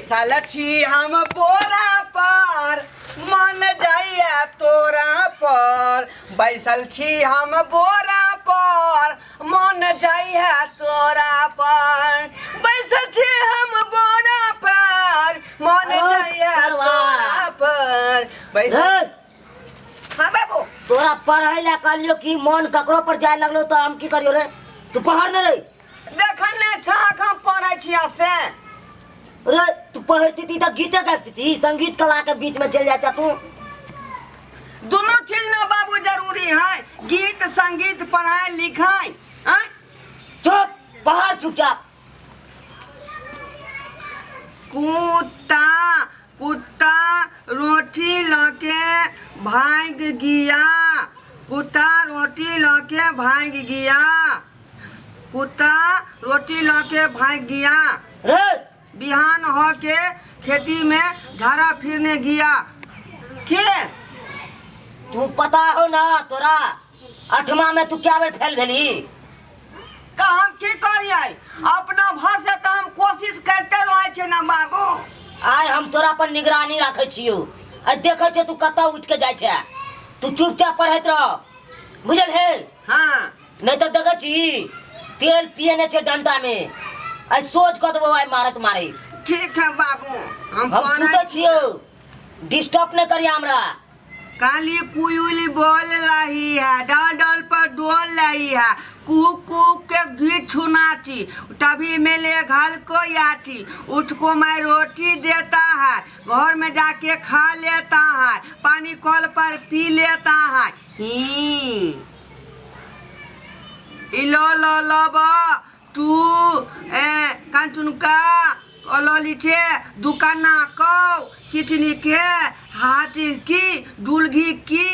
बैसल छी हम बोरा पर मन जाइया तोरा पर बैसल छी हम बोरा पर मन जाइया तोरा पर बैसल छी हम बोरा पर मन अरे जाइया सरवा। तोरा पर बैसल रे, हाँ बाबू तोरा पढ़ै लए कहलियो कि मन ककरो पर जाय लगलो तऽ हम की करियो रे तू पढ़ ने रे देखल ने छाक हम पढ़ै छियै से रे तू पढ़ती तऽ गीते गाबती संगीत कला के बीच में चलि जाइ छ तू दोनों चीज ना बाबू जरूरी है गीत संगीत पढ़ाई लिखाई आँय? चुप पढ़ चुपचाप कुत्ता कुत्ता रोटी लके भाग गया कुत्ता रोटी लके भाग गया कुत्ता रोटी लके भाग गया रे बिहान हो के खेती में झाड़ा फिरने गया के तू पता हो ना तोरा अठमा में तू क्या बेर फेल भेली तऽ हम की करियै अपना भर से तऽ हम कोशिश करते रहै छियै ने बाबू आइ हम तोरा पर निगरानी राखै छियौ आ देखै छियौ तू कतऽ उठि के जाइ छै तू चुपचाप पढ़ैत रह बुझल हे हाँ नहीं तऽ देखै छी तेल पियने छै डंटा में आइ सोच कऽ देबौ आइ मारत मारे ठीक है बाबू हम हम पढ़ै सुतै छियौ डिस्टर्ब नहि करिया हमरा काली कुयुली बोल रही है डल डल पर डोल रही है कूक कूक के गीत सुनाती तभी मेरे घर को आती उसको मैं रोटी देता है घर में जाके खा लेता है पानी कल पर पी लेता है इलो लो लो ब टू ए कंचुनका लिखे दुकाना कौ किचनी के हाथी की दुलघी की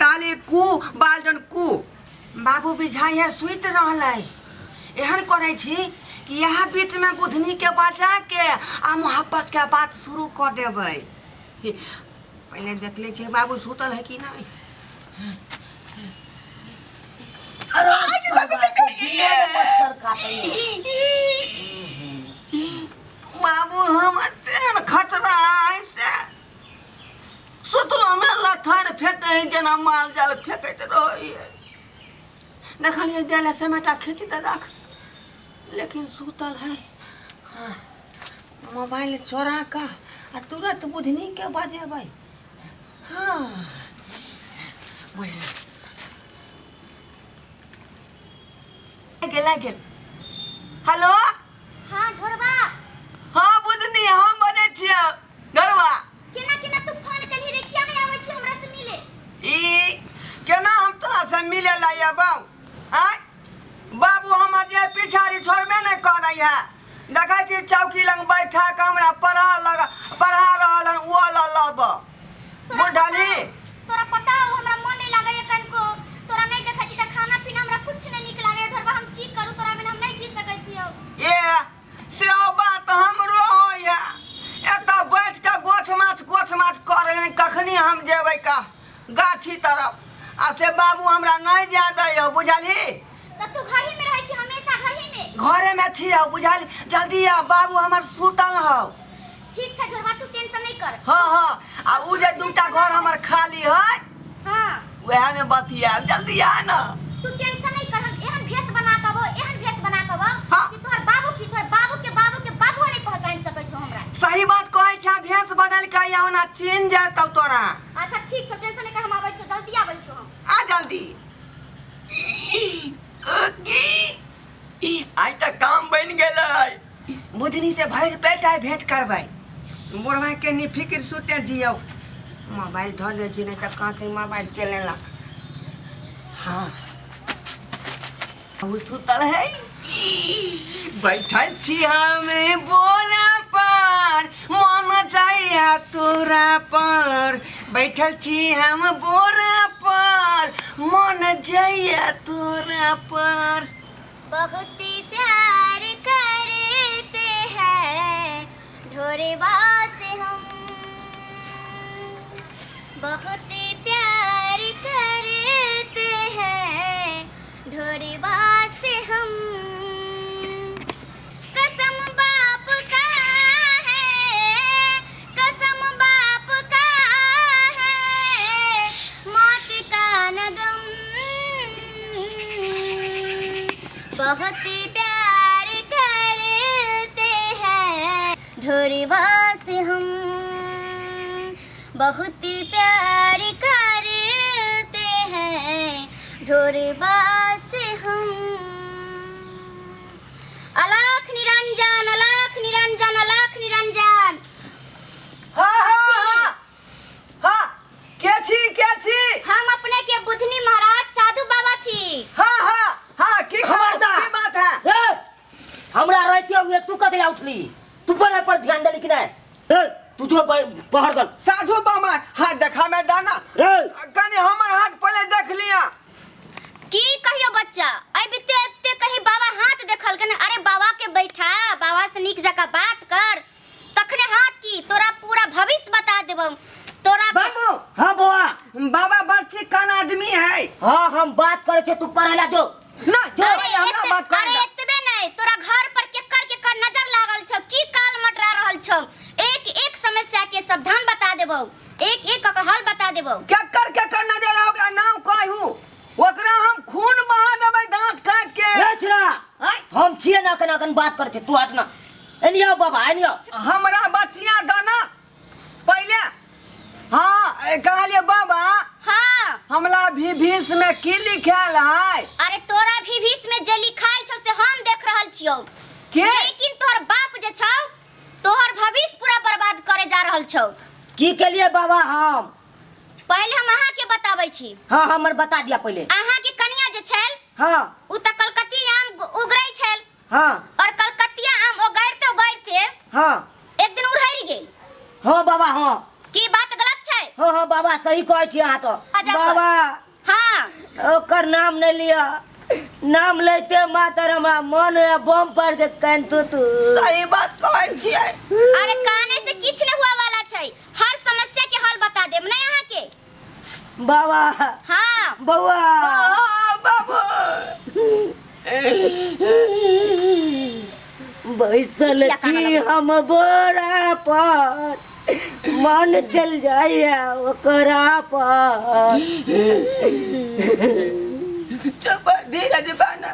ताली कू बाल्टन कू बाबू बिझाइया सुति रहलै एहन करै छी कि इएह बीचमे बुधनीके बजा के आ मोहब्बतके बात शुरू कऽ देबै पहिले देख लै छियै बाबू सुतल है कि नहि अरे मच्छर काटैया बाबू हम तेहन खतरा है से सुतलो में लथार फेंके है जेना माल जाल फेंकैत रहै देखलियै देले समेटा खींच देलक लेकिन सुतल है हाँ, मोबाइल चोरा कऽ आ तुरंत बुधनी के बजेबै हाँ बुझलियै गेल गेल हेलो हाँ ढोरबा हाँ बुधनी हम बजै छियै ढोरबा केना केना तू फोन कलही रे किया नहीं आबै छी हमरा से मिले ई केना हम तोरा से मिले ला अयबौ आँय बाबू हमर जे पिछाड़ी छोड़बे नहि करै है देखै छी चौकी लग बैठा कऽ हमरा पढ़ा लग पढ़ा रहल हन ओ लऽ लब बुझलही तोरा पता हो हमरा मन नहीं लागैया कनको तोरा नहीं देखै छी त खाना पीना हमरा कुछ नहीं नीक लागैया घरबा हम की करू तोरा बिना हम नहीं जी सकै छियौ ए से बात हमरो होइए एतऽ बैठ कऽ गोछ माछ गोछ माछ करै हन कखनी हम जेबै का गाछी तरफ आ से बाबू हमरा नहि जाय दैयौ बुझलही त तू घरही में रहै छी हमेशा घरही में घरेमे छियौ बुझल जल्दी आ बाबू हमर सुतल हौ ठीक छै झोरबा तू टेंशन नहीं कर हँ हँ आ उ जे दूटा घर हमर खाली है हाँ वएह में बतियाब जल्दी आ ना तू टेंशन नहीं कर हम एहन भेष बना के अबो एहन भेष बना के अबो हाँ। कि तोहर बाबू की तोहर बाबू के बाबू के बाबू नहीं पहचान सकै छौ हमरा सही बात कहै छै भेष बदल के आउ ना चिन्ह जेतौ तोरा अच्छा ठीक छौ टेंशन नहीं कर हम आबै छौ जल्दी आबै छौ हम आ जल्दी आइ तऽ काम बनि गेलै बुधनी से भरि पेट आइ भेंट करबै बुढ़वा के निफिक्र सुते दियौ मोबाइल धऽ लै छी नहि तऽ कहतै मोबाइल के लेलक हाँ ओ सुतल है बैठल छी हम बोरा पर मन जाइया तोरा पर बैठल छी हम बोरा पर मन जाइया तोरा पर बहुत प्यार करते हैं ढोरबा से हम बहुत प्यार करते हैं ढोरबा से हम कसम बाप का है बहुत प्यार करते हैं ढोरवा से हम बहुत प्यार करते हैं ढोरवा से हम। अलख निरंजन, अलख निरंजन, अलख निरंजन। हाँ हाँ हाँ हाँ, के छी, के छी? हम अपने के बुधनी महाराज साधु बाबा छी। हाँ हाँ हाँ, की खबरदार। की बात है? ए, हमरा रहते हुए तू कतऽ उठली? तू पढ़ाई पर ध्यान देली कि नहीं? ए, तू जो पहर गल। साधु बाबा हाथ देखा में दाना। ए, कनी हमर हाथ पहले देख लिया। की कहियो बच्चा, अबिते अबिते कहीं बाबा हाथ देखल के। अरे बाबा के बैठा, बाबा से नीक जकाँ बात कर, तखने हाथ की तोरा पूरा भविष्य बता देबो तोरा। बाबू। हाँ बौआ। बाबा बर्ची कन आदमी है। हाँ, हम बात करे छे, तू पढ़े ला जो। ना जो। अरे हमरा बात कर। अरे एतबे नहीं, तोरा घर पर केकर केकर नजर लागल छौ, की काल मटरा रहल छौ, एक एक समस्या के सावधान बता देबो, एक एक के हल बता देबो। केकर केकर नजर होगा, नाम कहू, ओकरा हम खून बहा देबै दांत काट के। ए छिरा। आय? हम छिए ना, कना कन बात करे छे, तू हट ना। एनी आओ बाबा, एनी आओ। हमरा बचिया दाना पहले। हाँ, कहलिए बाबा। हाँ। हमरा भी भीस में की लिखल है? अरे तोरा भी भीस में जे लिखाइल छौ से हम देख रहल छियौ। के? लेकिन तोहर बाप जे छौ तोहर भविष्य पूरा बर्बाद करे जा रहल छौ। की के लिए बाबा हम? पहले हम अहाँ के बताबै छी। हाँ, हमर बता दिया पहले। अहाँ के कनिया जे छल, हाँ, उ त कलकतिया आम उगरै छल। हाँ। और कलकतिया आम उगाड़ते उगाड़ते हाँ, एक दिन उड़हरि गेल। हाँ बाबा, हाँ। की बात गलत छै? हाँ हाँ बाबा, सही कहै छी अहाँ तो। अच्छा, बाबा। हाँ। ओकर नाम नहीं लिया, नाम लेते मातर हमरा मन होया बम पर के कान तू तू। सही बात कहै छियै। अरे काने से किछ नहीं हुआ वाला छै, हर समस्या के हल बता देब नहीं अहाँ के। बाबा। हाँ। बौआ। हाँ, बाबू। बैसल छी हम बोरा पर, मन चल जाइए ओकरा पर। चुप, धीरज बाना,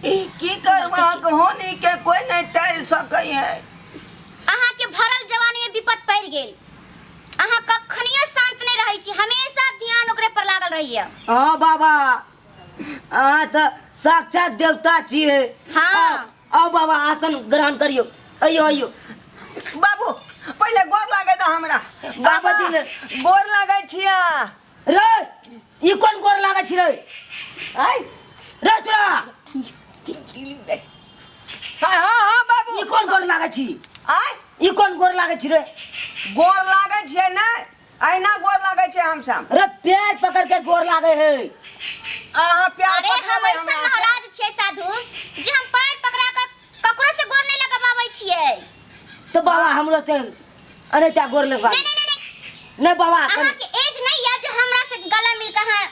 की करब, अहाँके होनी के कोई नहीं टाल सकै है। अहाँ के भरल जवानी में विपत पड़ि गेल। अहाँ कखनियो शांत नहीं रहै छी, हमेशा ध्यान ओकरे पर लागल रहैया। हाँ बाबा, अहाँ तऽ साक्षात देवता छियै। हाँ। आउ, आउ बाबा, आसन ग्रहण करियौ, अइयो अइयो। बाबू, पहिले गोर लागे दऽ हमरा। बाबा, दिन। गोर लागै छियै। रे, ई कोन गोर लागै छी रे? आय। रे तोरा। हाँ हाँ हाँ बाबू। ई कोन गोर लागै छी? आय। ई कोन गोर लागै छी रे? गोर लागै छियै ने, अहिना गोर लागै छै हम सब। रे, पैर पकड़ के गोर लागै है। अहाँ प्यार अरे हम पकड़बै ऐसन हमरा। महाराज छियै साधु जे हम पैर पकड़ा कऽ ककरो से गोर नहीं लगबाबै छियै। तो बाबा, हमरो से अरे क्या गोर लगवा? नहीं नहीं नहीं नहीं। नहीं बाबा। अहाँ के एज नहीं या जे हमरा से गला मिल के अहाँ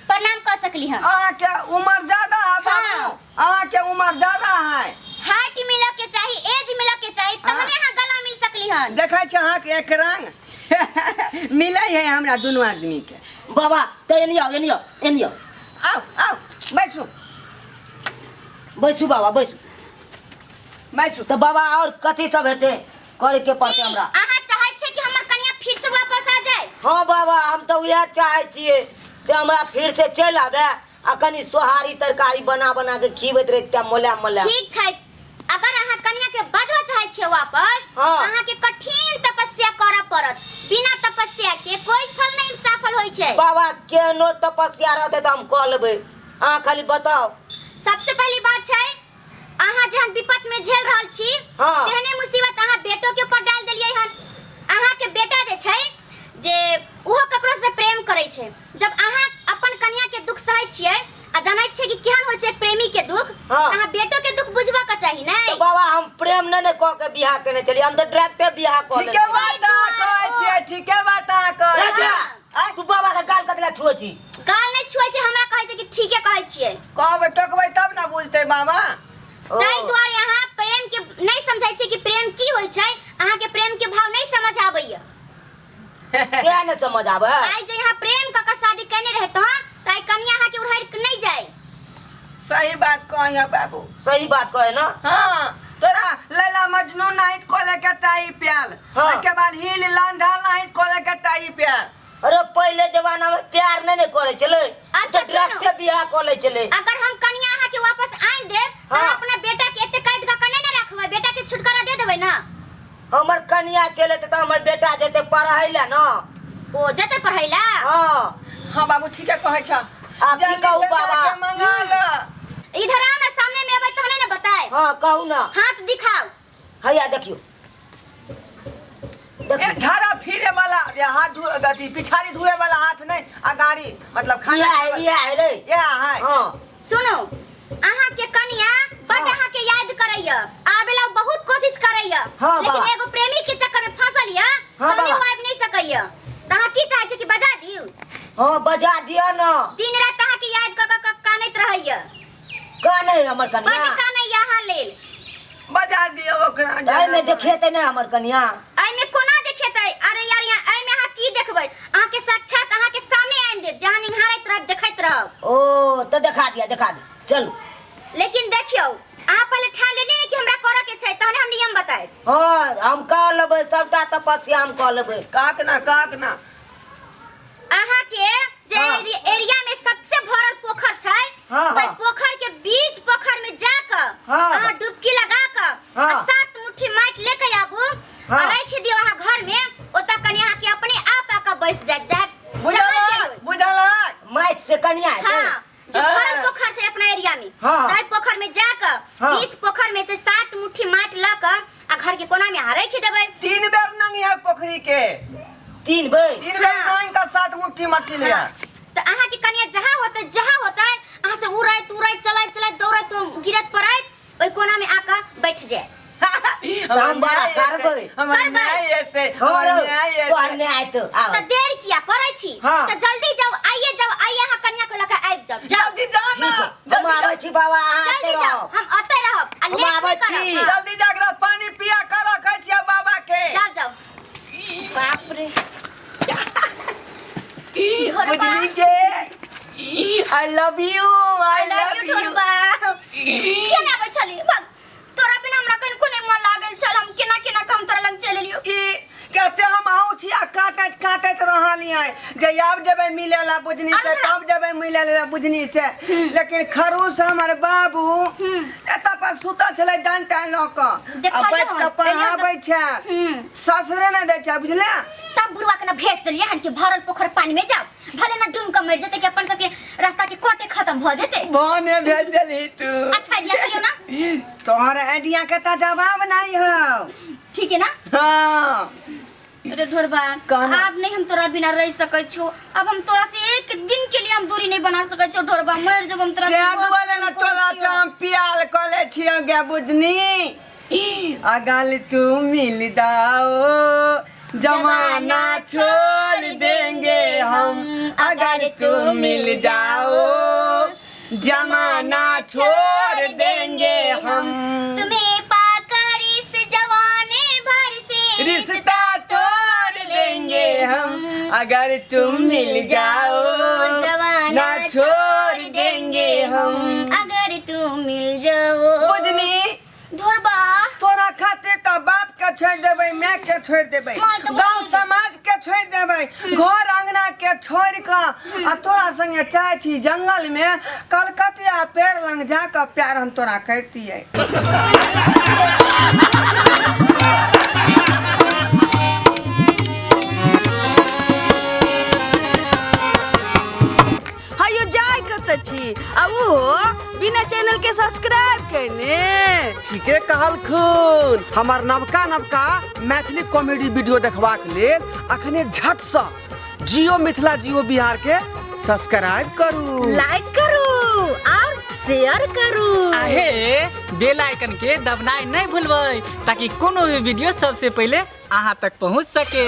प्रणाम कर सकली हम। अहाँके उम्र ज्यादा है बाबू। हाँ। अहाँके उम्र ज्यादा है। हाइट मिलऽ के चाही, एज मिलऽ के चाही, तहने अहाँ गला मिल सकली हन। देखै छी अहाँके एक रंग मिलै है हमरा दुनू आदमी के। बाबा, तो एनी आओ, एनी आओ, एनी आओ। आउ आउ, बैसू। बैसू बाबा, बैसू। बैसू। तो बाबा, और कथी सब हेतै करे के पड़तै हमरा? अहाँ चाहै छियै कि हमर कनिया फिर से वापस आ जाए? हाँ बाबा, हम तऽ उएह चाहै छियै जे हमरा फिर से चलि आबे आ कनि सोहारी तरकारी बना बना के खिबैत रहिते मोला मोला। ठीक छै, अगर अहाँ कनिया के बजबऽ चाहै छियै वापस, हाँ। अहाँ के कठिन तपस्या करऽ पड़त। बिना तपस्या के कोई फल नहीं सफल होइ छै। बाबा, केहनो तपस्या रहतै तऽ हम कऽ लेबै, अहाँ खाली बताउ। सबसे पहली बात छै, अहाँ जेहन विपत में झेल रहल छी, हाँ। तेहने मुसीबत अहाँ बेटो के ऊपर डाल देलियै हन। अहाँ के बेटा जे छै जे ओहो ककरो से प्रेम करै छै। जब अहाँ अपन कनिया के दुख सहै छियै आ जानै छियै कि केहन होइ छै प्रेमी के दुख, हाँ। अहाँ बेटो के दुख बुझबऽ के चाही तऽ नै? बाबा, हम प्रेम नहि ने कऽ के बियाह केने छलियै, हम तऽ डायरेक्टे बियाह कऽ ठीके लेलियै। बात अहाँ कहै छियै, ठीके बात अहाँ कहै राजा, छियै। तू बाबा के गाल कतला छुए छी? गाल नहि छुए छै, हमरा कहै छै कि ठीके कहै छियै। कहबै टोकबै तब ने बुझतै बाबा। ओ। ताहि दुआरे अहाँ प्रेम के नहि समझै छियै कि प्रेम की होइ छै। अहाँ के प्रेम के भाव नहि समझ आबैया। किया नहि समझ आबै? आइ जे यहाँ प्रेम कऽ के शादी केने रहतौं तऽ आइ कनिया अहाँ के उड़हरि के नहि जाय। सही बात कहै। कहिया बाबू। सही बात कहे ना। हाँ, तोरा लैला मजनू नहीं कोले के टाई प्याल। हाँ। ओके बाद हिल लांढा नहीं कोले के टाई प्याल। अरे पहले जमाना में प्यार नहीं ने करे चले। अच्छा, सुनो। डायरेक्ट बियाह कर ले चले। अगर हम कनिया अहाँ के वापस आनि देब त हाँ। अपना बेटा के एते कैद क के नहीं ने रखबै, बेटा के छुटकारा दे देबै ना। हमर कनिया चले त हमर बेटा जेते पढ़ै ला ना। ओ जेते पढ़ै ला? हाँ। हाँ बाबू ठीके कहै छ। आ की जल्दी कहू से बाबा? माय के मंगा ल। इधर आओ ना, सामने में अबै तहने ने बताए। हाँ कहू ना। हाथ दिखाओ। हैया देखियो। ए झाड़ा फिरे वाला ये हाथ धो अथी पिछाड़ी धोए वाला हाथ नहीं, आ गाड़ी मतलब खाना इहा खाए है, वाला। इहा है रे। इहा है। हाँ। सुनो, अहाँ के कनिया बड हाँ। अहाँ के याद करैया, आबेला बहुत कोशिश करैया, हाँ, लेकिन बाबा। एगो प्रेमी के चक्कर में फंसल या हाँ, तहने बाबा। वो आबि नहीं सकैया। त अहाँ की चाहै छी कि बजा दियौ? हाँ बजा दियो ना। दिन रात अहाँ के याद क क कानैत रहैया। कानै हमर कनिया। बड कानैया अहाँ लेल। बजा दियो ओकरा। एहिमे देखेतै नहि हमर कनिया। एहिमे कोना देखेतै? अरे यार, यहाँ एहिमे अहाँ की देखबै? अहाँ के साक्षात अहाँ के सामने आनि देब, जहाँ निहारैत रहब देखैत रहब। ओ तऽ देखा दिया, देखा दिया, चलू। लेकिन देखियौ, अहाँ पहिले ठानि लेलियै ने कि हमरा करऽ के छै, तहने हम नियम बतायब। हाँ, हम कऽ लेबै सबटा तपस्या, हम कऽ लेबै। काक ना, काक ना। अहाँ के जे हाँ। एरिया में सबसे भरल पोखर छै, हाँ, ओहि हाँ। पोखर के बीच पोखर में जाके हाँ। अहाँ डुबकी लगा के हाँ। आ 7 मुट्ठी माटि लेके आबू हाँ। और राखि दियौ अहाँ घर में, ओतऽ कनि अहाँ के अपने आप आके बैस जायत, जायत, बुझल जहाँ है, जेबै। बुझल है। माटि से कनिया हेतै? हाँ, जे हाँ। भरल पोखर छै अपना एरिया में, हाँ। ताहि पोखर में जाके हाँ। बीच पोखर में से 7 मुट्ठी माटि लऽ के आ घर के कोना में अहाँ राखि देबै। 3 बेर नंगी है पोखरी के। 3 बेर? 3 बेर हाँ। नंग का 7 मुट्ठी माटि लिया। हाँ। तऽ अहाँ के कनिया जहाँ होतै, जहाँ होतै, अहाँ से उड़ैत उड़ैत चलैत चलैत दौड़ैत गिरैत पड़ैत ओहि कोना में आके बैठ जाए। हम बड़ा करबै। हमर करबै। न्याय एतै, हाँ, हमर रौ, न्याय एतै। तोहर न्याय एतौ, आब। तऽ देर किया करै छी? हाँ। तऽ जल्दी जाउ, आइए जाउ, आइए अहाँ कनिया के लऽ के आबि जाउ। जाउ। जल्दी जाउ ना, ठीक है, हम जल्दी आबै जाउ। छी बाबा, अहाँ जल्दी एतै जाउ, रहब। हम ओतै रहब आ हम लेट आबै नहि करब। छी। हाँ। जल्दी जा, एकरा पानी पिया कर रखै छियै बाबा के। जाउ, जाउ। बाप रे। बुझली के? I love you, I love you. केना आबै छली? भाग। तोरा बिना हमरा कनिको नहि मन लागल छल, हम केना केना के हम तोरा लग चलि एलियौ। ई कहते हम आउ छी आ काटैत काटैत रहलियै जे आब जेबै मिले ला बुझनी से, अरे। तब जेबै मिले ला बुझनी से, लेकिन खरूस हमर बाबू एतऽ पर सुतल छलै डंटा लऽ कऽ आ देखलियै बैठ कऽ हन, पढ़ाबै छै, हम्म। ससुरे नहि दै छै, बुझले? तब बुढ़वा के ना भेज देलियै हन कि भरल पोखर पानी में जाओ, भले ना डूब के मर जेतै कि अपन सबके रास्ता के कांटे खत्म भ जेतै। भने भेज देली तू। अच्छा आइडिया करियौ ना। तोहर आइडिया के तऽ जवाब नहीं हौ। ठीक है ना? हाँ। अरे ढोरबा, कहना। अब नहीं हम तोरा बिना रह सकै छो, अब हम तोरा से एक दिन के लिए हम दूरी नहीं बना सकै छो ढोरबा, मर जब हम तोरा से ते बहुत दुआरे ना प्रेम करै तोरा छियौ। चाम पियाल कले छियौ गे बुझनी, अगल तू मिल दाओ जमाना छोड़ देंगे हम, अगर तुम मिल जाओ जमाना छोड़ देंगे हम, तुम्हें पाकर इस जवाने भर से रिश्ता तोड़ देंगे हम, अगर तुम मिल जाओ जमाना ना छोड़ देंगे हम, अगर तुम मिल जाओ। बुझनी ढोरबा, तोरा खातिर तऽ बाप के छोड़ देबै, माय के छोड़ देबै, माय तऽ गाँव बहुत समाज के छोड़ देबै, घर अंगना के छोड़ कऽ आ तोरा संगे चाहै छी जंगल में कलकतिया पेड़ लग जा कऽ प्यार हम तोरा करितियै। हयो जाय कतऽ छी आ ओहो बिना चैनल के सब्सक्राइब केने? ठीके कहलखुन। हमर नवका नवका मैथिली कॉमेडी वीडियो देखबाक लेल अखने झटसँ जियो मिथिला जियो बिहार के सब्सक्राइब करू, लाइक करू और शेयर करू। आहे बेल आइकन के दबनाइ नहीं भूलबै ताकि कोनो भी वीडियो सबसे पहले अहाँ तक पहुँच सके।